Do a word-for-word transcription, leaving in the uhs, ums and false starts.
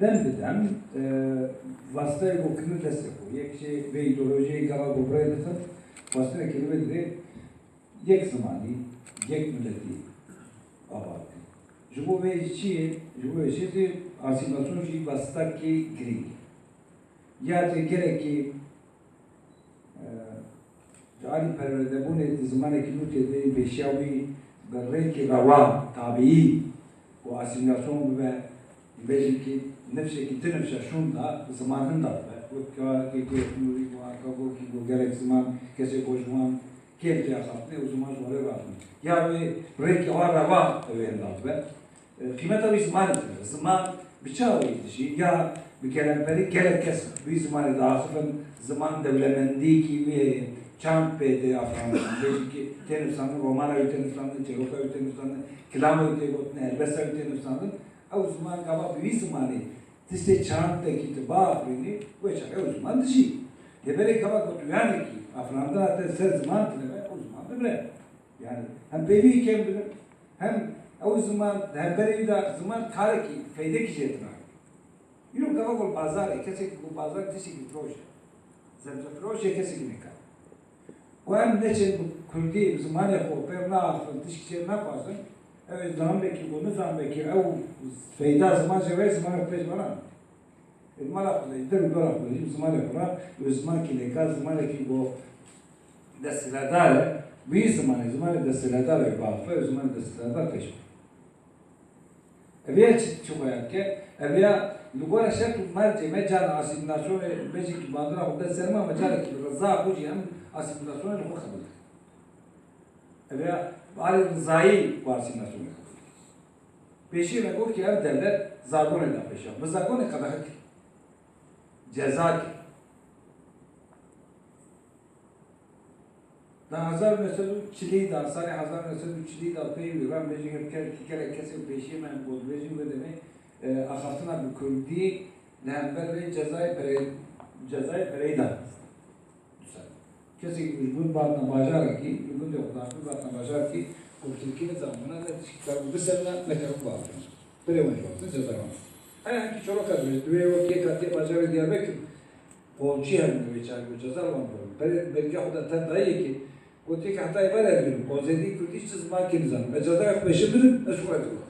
Dem bi dem, e, vasteyê ku kirine destê xwe. Yek jê vê îdeolojiyê gava ku bi rê dixin, xwestinekî li vê dirê yek zimanî, yek miletî ava dikin. Ji bo vê çi ye? Ji bo vê çi ye? Asîmilasyon jî vastekî girîng e. Ya tê gelekî, e, ji alî perwerdebûnê di zimanekî nû tê de pêşiya wî bi rêkî rewa, tabîî û asîmilasyon bibe, bêjin ki nifşekî, di nifşa şûnda ziman hinda bibe. Wek ka kê ku nûrî ku arka gokî ku gelek ziman kesê ku ji wan kêm tê axaftinê û ziman ji holê raxin. Ya wê rêkê wa rewa ew ê hinda bibe. E, qîmeta wî zimanê tune. Ziman bi çi awayî dijî? Ya bi gelemperî gelek kes bi wî zimanê diaxifin, ziman dewlemendiyekî wî heye, çand pê tê afirandin. Bêjin ki tê nivîsandin, romana wî tê nivîsandin, çîroka wî tê nivîsandin, kilama wî tê gotin, helbesta wî tê nivîsandin. Ew ziman gava bi wî zimanê tiştê çandekî tu biafirînî, wê çaxê ew ziman dijî. Lê belê gava ku tu yanekî afirandina te ser ziman tune be, ew ziman bimire. Yani hem pêvî kêm dibin, hem ew ziman, di hemberê wî de ziman karekî, feydekî jê tune. Îro gava ku li bazarê, kesekî ku bazar tiştekî firoş e. Zebzefiroş e, kesekî nika. Ku em neçin bi kurdî, bi zimanê xwe pê naxin, tişkî çê naxwazin, ew ê zanibekî ku nizanibekî ew feyda ziman jê ve, zimanê xwe pêş ve nabin. Ê mala xwe de, der û dora xwe de, zimanê xwe re, û zimankî nêka, zimanekî ku desthilatdar e, bi wî zimanê, zimanê desthilatdar e, bafe, û zimanê desthilatdar pêş be. Ev ya çi, çi xwe ya dike? Ev ya li gora şert û mercê me carna asîmîlasyonê, bêjin ki bandora xwe de ser me, me carekî bi riza xwe jî em asîmîlasyonê li xwe qebûl dikin. Ev ya bi alî rizayî ku asîmîlasyonê qebûl dikin. Pêşiyê me got ki ev dewlet zagonê da pêşiya. Bi zagonê qedexe kir. Ceza kir. Di hezar û neh sed û çilî de, salê hezar û neh sed û çilî de pey wî re bêjin gelek, gelek kesên pêşiyê me got, bêjin vê demê, e, axaftina bi kurdî li hember vê cezayê perey-, cezayê pereyî da. Kesek ji gund hatina bajarekî, ji gundê xwe hatin hatina bajarekî, ku tirkî nizanibûna, ne tişkî karibû biserina, ne karibû biafirîna. Berê wan ji wan ceza wan. Her hemkî çoroka dibêje, divê wek yeka tê bajarê Diyarbekir, qolçî hebûn wê çar ku ceza wan birin. Berê belge xwe de te dayê ki, gotê ki heta êvar ez bînim, qozêdî kurdî çi zimankî nizanim. Ez cezaya xwe pêşî bidim, ez xwe dibim.